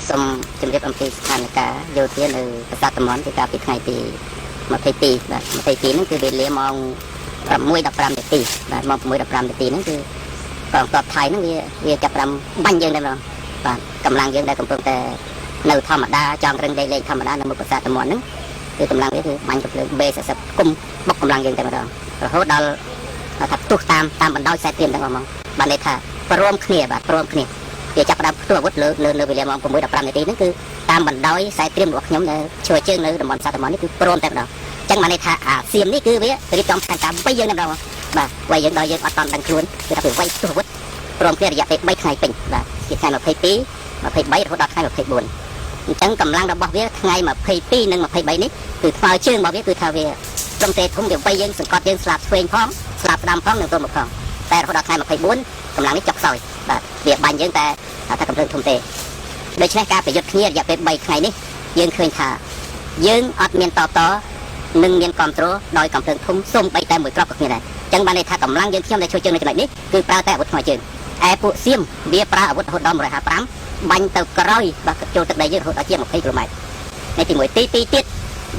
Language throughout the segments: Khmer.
សូមជម្រាបអំពីស្ថានភាពយោធានៅប្រាសាទតំបន់គឺកាលពីថ្ងៃទី22បាទ22ហ្នឹងគឺវេលាម៉ោង6:15នាទីបាទម៉ោង6:15នាទីហ្នឹងគឺកងទ័ពថៃហ្នឹងវាវាចាប់ផ្ដើមបាញ់យើងតែម្ដងបាទកម្លាំងយើងដែលកំពុងតែនៅធម្មតាចង់រឹងលេងលេងធម្មតានៅមុខប្រាសាទតំបន់ហ្នឹងគឺកម្លាំងវាគឺបាញ់កំភ្លើង B40 គុំបុកកម្លាំងយើងតែម្ដងរហូតដល់ថាផ្ទុះតាមតាមបណ្ដោយខ្សែត្រៀមទាំងអស់ហ្មងបានន័យថាព្រមគ្នាបាទព្រមគ្នាវាចាប់ផ្ដើមផ្ទុះអាវុធលើលើនៅវេលាម៉ោង6:15នាទីហ្នឹងគឺតាមបណ្ដោយខ្សែត្រៀមរបស់ខ្ញុំដែលឈរជើងនៅតំបន់សាតំបន់នេះគឺព្រមតែម្ដងអញ្ចឹងបានន័យថាអាសៀមនេះគឺវារៀបចំផែនការវាយយើងតែម្ដងបាទវាយយើងដល់យើងអត់តន់ដឹងខ្លួនគឺថាវាវាយផ្ទុះអាវុធព្រមគ្នារយៈពេល3ថ្ងៃពេញបាទជាថ្ងៃ22 23រហូតដល់ថ្ងៃ24អញ្ចឹងកម្លាំងរបស់វាថ្ងៃ22និង23នេះគឺថ្មើរជើងរបស់វាគឺថាវាត្រឹមតែធំវាវាយយើងសង្កត់យើងស្លាប់ឆ្វេងផងស្លាប់ស្ដាំផងនិងទល់មុខផងតែរហូតដល់ថ្ងៃ24កម្លាំងនេះចុកខ្សោយបាទវាបាញ់យើងតែថាកំភ្លើងធំទេដូច្នេះការប្រយុទ្ធគ្នារយៈពេល3ថ្ងៃនេះយើងឃើញថាយើងអត់មានតបតនិងមានគ្រប់គ្រងដោយកំភ្លើងធំសូម្បីតែមួយគ្រាប់ក៏គ្មានដែរអញ្ចឹងបានន័យថាកម្លាំងយើងខ្ញុំដែលជួយជើងនៅចំណុចនេះគឺប្រើតែអាវុធថ្មើរជើងឯពួកសៀមវាប្រើអាវុធរហូតដល់155បាញ់ទៅក្រោយបាទចូលទឹកដីយើងរហូតដល់ជាង20គីឡូម៉ែត្រនេះទី1ទី2ទៀត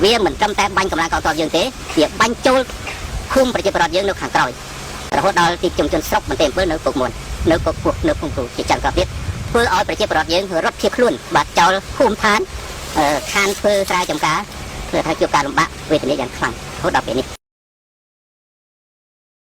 វាមិនត្រឹមតែបាញ់កម្លាំងកងទ័ពយើងទេវាបាញ់ចូលឃុំប្រជាពលរដ្ឋយើងនៅខាងក្រោយរហូតដល់ទីជំនន់ស្រុកបន្ទាយអំពើនៅពុកមុននៅពុកពោះនៅភូមិគ្រូជាចាំក្របទៀតធ្វើឲ្យប្រជាពលរដ្ឋយើងរត់ភៀសខ្លួនបាទចោលភូមិឋានខានធ្វើស្រែចម្ការធ្វើឲ្យជួបការលំបាកវេទនាយ៉ាងខ្លាំងរហូតដល់ពេលនេះ។